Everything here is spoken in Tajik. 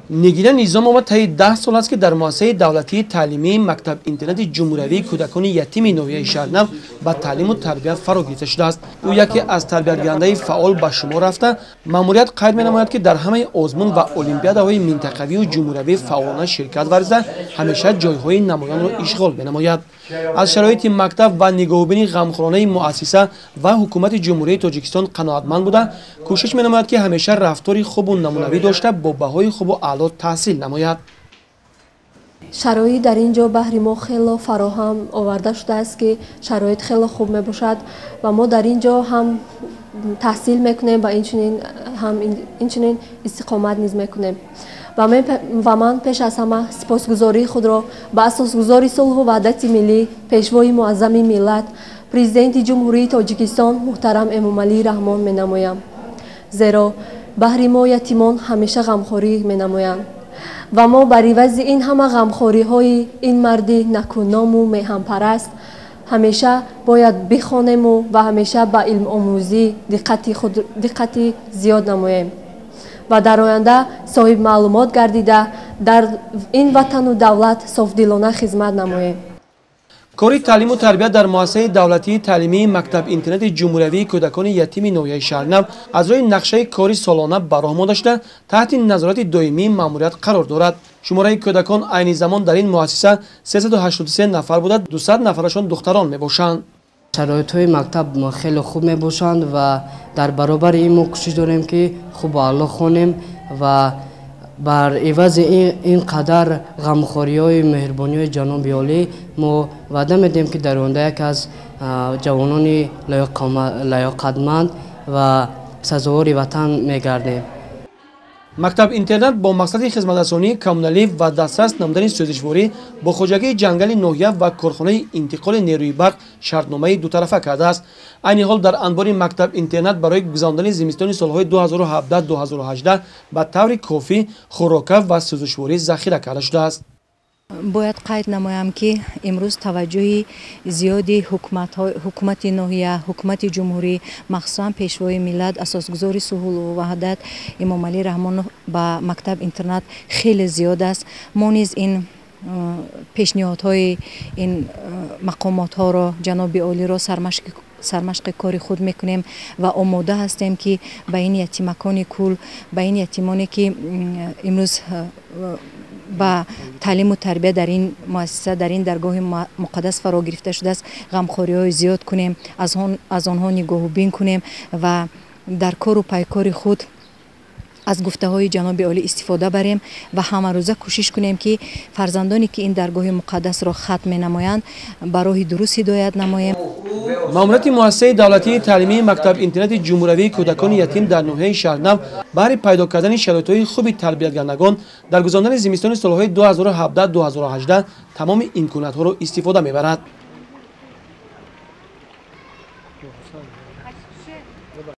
Нигина Низомова таи 10 сол аст, ки дар муассисаи давлатии таълимии мактаб-интернати ҷумҳуриявии кӯдакони ятими ноҳияи Шаҳрнав ба таълиму тарбият фаро гирифта шудааст. Ӯ яке аз тарбиятгирандаи фаъол ба шумор рафта, маъмурият қайд менамояд, ки дар ҳамаи озмун ва олимпиадаҳои минтақавию ҷумҳуриявӣ фаъолона ширкат варзида, ҳамеша ҷойҳои намоёнро ишғол менамояд. Аз шароити мактаб ва нигоҳубини ғамхоронаи муассиса ва ҳукумати Ҷумҳурии Тоҷикистон қаноатманд буда, кӯшиш менамояд, ки ҳамеша рафтори хубу намунавӣ дошта, бо баҳои хубу аъло таҳсил намояд. Шароит дар ин ҷо баҳри мо хело фароҳам оварда шудааст, ки шароит хело хуб мебошад ва мо дар ин ҷо ҳам таҳсил мекунем ва ҳам инчунин истиқомат низ мекунем. Ва ман пеш аз ҳама сипосгузории худро ба асосгузори сулҳу ваҳдати миллӣ, пешвои муаззами миллат, Президенти Ҷумҳурии Тоҷикистон муҳтарам Эмомалӣ Раҳмон менамоям, зеро баҳри мо ятимон ҳамеша ғамхорӣ менамоянд ва мо бар ивази ин ҳама ғамхориҳои ин марди накуному меҳанпараст ҳамеша бояд бихонему ва ҳамеша ба илмомӯзӣ диққати зиёд намоем ва дар оянда соҳиб маълумот гардида, дар ин ватану давлат софдилона хизмат намоем. Кори таълиму тарбият дар муассисаи давлатии таълимии мактаб-интернати ҷумҳуриявии кӯдакони ятими ноҳияи Шаҳрнав аз рӯи нақшаи кори солона ба роҳ монда шуда, таҳти назорати доимии маъмурият қарор дорад. Шумораи кӯдакон айни замон дар ин муассиса 383 нафар буда, 200 нафарашон духтарон мебошанд. Шароитҳои мактаб хеле хуб мебошанд ва дар баробари ин мо кӯшиш дорем, ки хубу аъло хонем ва бар ивази ин қадар ғамхориҳои меҳрубониҳои ҷаноби олӣ мо ваъда медиҳем, ки дар оянда яке аз ҷавонони лаёқатманд ва сазовори ватан мегардем. Мактаб-интернат бо мақсади хизматрасонии коммуналӣ ва дастрас намудани сӯзишворӣ бо хоҷагии ҷангали ноҳия ва корхонаи интиқоли нерӯи барқ шартномаи дутарафа кардааст. Айни ҳол дар анбори мактаб-интернат барои гузарондани зимистони солҳои 2017-2018 ба таври кофӣ хӯрока ва сӯзишворӣ захира карда шудааст. Бояд қайд намоям, ки имрӯз таваҷҷӯҳи зиёди ҳукумати ноҳия, ҳукумати ҷумҳурӣ, махсусан пешвои миллат, асосгузори сулҳу ваҳдат Эмомалӣ Раҳмонов ба мактаб интернат хеле зиёд аст. Мо низ ин пешниҳодҳои ин мақомотҳоро, ҷаноби олиро сармашқи кори худ мекунем ва омода ҳастем, ки ба ин ятимакони кул, ба ин ятимоне, ки имрӯз ба таълиму тарбия дар ин муассиса, дар ин даргоҳи муқаддас фаро гирифта шудааст, ғамхориҳои зиёд кунем, аз онҳо нигоҳубин кунем ва дар кору пайкори худ аз гуфтаҳои ҷаноби олӣ истифода барем ва ҳамарӯза кӯшиш кунем, ки фарзандоне, ки ин даргоҳи муқаддасро хатм менамоянд, ба роҳи дуруст ҳидоят намоем. Маъмурияти муассисаи давлатии таълимии мактаб-интернати ҷумҳуриявии кӯдакони ятим дар ноҳияи Шаҳрнав баҳри пайдо кардани шароитҳои хуби тарбиятгирандагон дар гузарондани зимистони солҳои 2017-2018 тамоми имкониятҳоро истифода мебарад.